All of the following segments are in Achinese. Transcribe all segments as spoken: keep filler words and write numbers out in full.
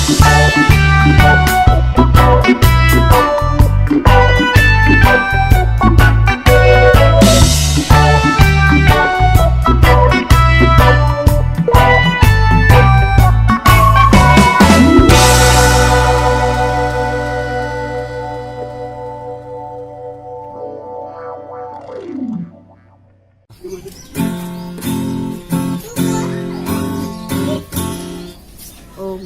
Oh,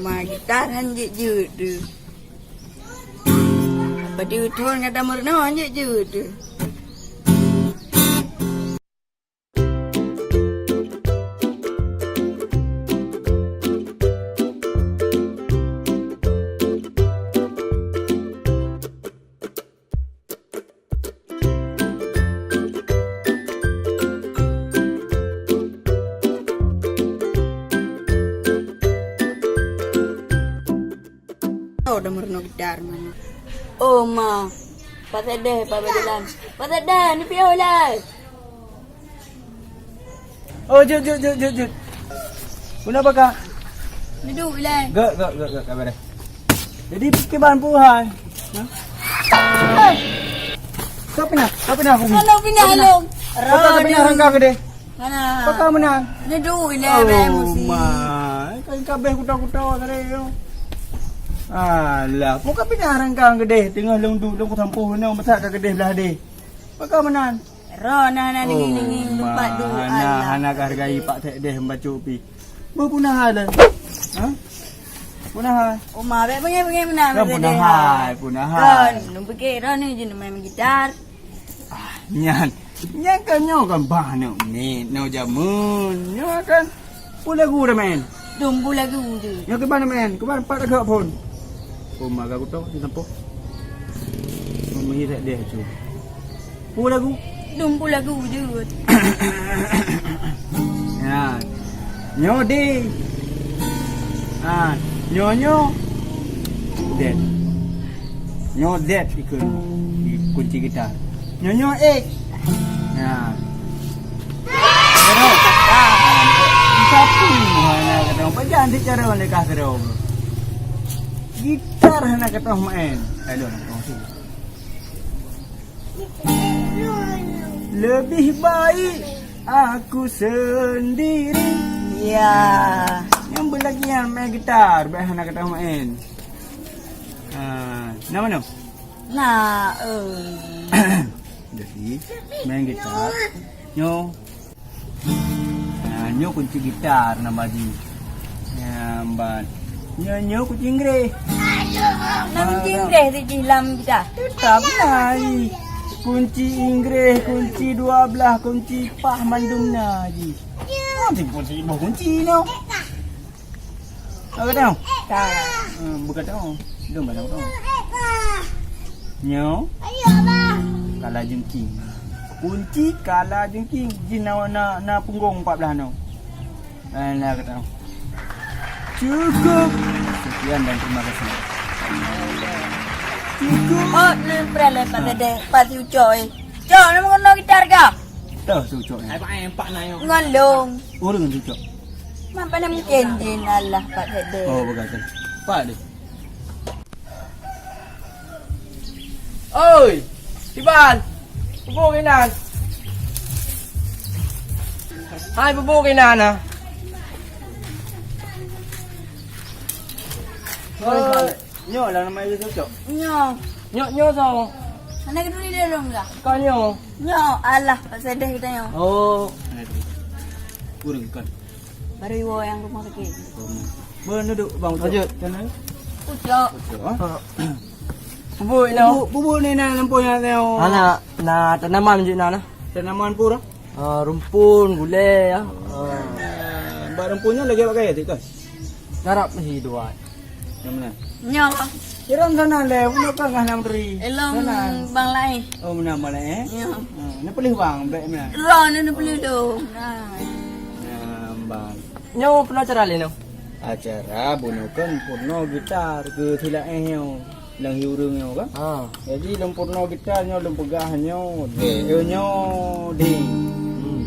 ma gitar nyan jeuet-jeuet tu. Padum thon gata meurunoe jeuet-jeuet tu. Oh, udah meurunoe gitar mana? Oh, ma. Pak Sedeh, Pak Bajalan. Pak Sedeh, ni piôh lai. Oh, jeuet, jeuet, jeuet, jeuet, jeuet. Kenapa, Kak? Duduk, Bilal. Gak, gak, gak, gak, kabar deh. Jadi, kiban puhan. Hah? Hei! Kau pinah, kau pinah, Fahmi. Halo, pinah, halo. Kau tak pinah rangka ke deh? Mana? Kau kau menang. Duduk, Bilal, emosi. Oh, ma. Kan kabeh kuta-kuta tadi, yo. Alah, kau kau pinah rangka ke deh? Tengah lông du, lông kusampoh, nang masak ke deh belah deh. Kau kau menang. Roh na, na, dengi, dengi, lumpat du, hana, alah. Hana ka hargai Pak Sekdes membaca pi. Beuh punah hai lé. Ha? Punah hai. Oma, bèk bengeng-bengeng meunan, kan Pak Sekdes. Punah hai, punah hai. Kan, lôn pike roh ni jeuneuh main gitar. Ah, nyan. Nyan kan nyoe kan bah aneuk miet, nyoe jameun. Nyoe kan. Peue lagu dah main? Dum peue lagu tu. Nyoe kiban main? Kiban pat lagak phon. Oma ka kuto di sampôh. Meuhi that deh cu. Peue lagu? Dum peue lagu jeuet. Ha. Nyoe D. Ha, nyoe nyoe. Deh. Nyoe Z ikheun di kunci gitar. Nyoe nyoe X. Nah. Terus. Ah. Sapeue hana keudroe. Pajan cit cara lé kah keudroe. Gitar hana keudroe main. Aduh, hana keudroe sih. Lebih baik aku sendiri. Ya. Nyang beulagèe nyan main gitar, bèk hana keudroe main. Ah, nama nyoe? Na, eh. Jadi, main gitar. Nyoe. Ha, nyoe kunci gitar nama jih. Nyan ban. Nyoe, nyoe kunci Inggréh. Na kunci Inggréh di jih lam gitar. Teutap na jih. Kunci Inggréh, kunci dua blah, kunci pah mandum na jih. Nanti kunci boh kunci nyoe. Ka geutanyoe? Ka. Hmm, beuka tanyoe. Dong bak tanyoe. Nyoe. Kala jengking. Kunci kala jengking. Jih na, na, na punggong empat belas nyoe. Eh, na geutanyoe. Cukup. Sekian dan terima kasih. Cukup. Oh, ni pernah lepas tadi. Pasti ucok, eh. Cok, nama kena gitar kah? Tuh, si ucok ni. Ngon long. Ureueng si ucok. Mak, pada mungkin jin Allah, Pak Sekdes. Oh, begitu. Pak deh. Oi, Iban. Bubuk inan. Hai, bubuk inan ah. Oi, nyoe lah nama dia cocok. Nyoe. Nyoe, nyoe sama. Mana kedua dia dong lah? Kau nyoe. Nyoe, alah, Pak Sekdes kita nyoe. Oh. Kurang kan. Baru iwoe nyang rumoh sakét. Beuh, duduk, Bang Ucok. Lanjut. Sana. Ucok. Ucok, ha? Bubuk ni. Bubuk, bubuk ni na lampôh nyan tengok. Hana, na tanaman jih na, na. Tanaman pura? Ah, rumpun, gulai, ya. Ah. Bak rumpun nyan lagèe bak kaya tu kan? Garap masih dua. Nyang mana? Nyoe. Iran sana lé, bunoe kan ngah nam teri. Elong bang lain. Oh, meunan bang lain, eh? Ya. Ha, na peuleuh bang, bèk meunan. Ron na peuleuh dong. Nah. Nah, bang. Nyoe peue acara lé nyoe? Acara bunoe kan purnoe gitar keu si laén nyoe. Lam hireuen nyoe kan? Ha. Jadi lôn purnoe gitar nyoe lôn peugah nyoe D. Eh, nyoe D. Hmm.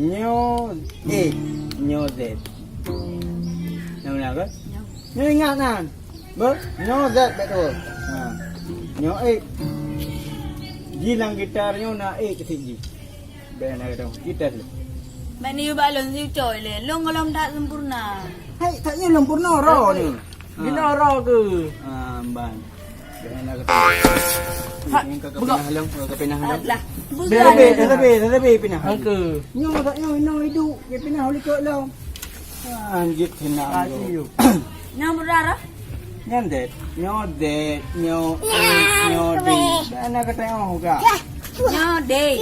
Nyoe E. Nyoe Z. Nyang meunan kan? Ya. Nyoe ingat kan? Beuh, nyoe Z bèk tuwoe. Ha. Nyoe ék. Ji lam gitar nyoe na ék keutik ji. Bèk na gadong. Gitar tu. Bèk neuyue bak lôn siucôi lé. Lôn gohlom that sempurna. Hai, that nyoe sempurna roh ni. Ha. Bina roh ke? Ha, ban. Bèk na gadong. Ha, ini ka, ka peugah. Pinah lôn, ka pinah lôn. Alah. Dah lebih, dah lebih, dah lebih pinah. Angke. Nyoe that nyoe, nyoe idup. Dia pinah oleh keu lôn. Anjit kena. Nyoe berdarah? Nyoe dek, nyoe dek, nyoe, nyoe dek. Dah nak kata nyoe juga. Nyoe dek.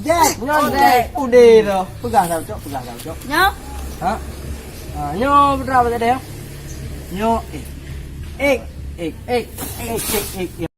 Dek, nyoe dek. Udah dah. Peugah dah, Cok, peugah dah, Cok. Nyoe? Ha? Ha, nyoe berdarah tadi ya? Nyoe, eh. Ek, ek, ek, ek, ek, ek.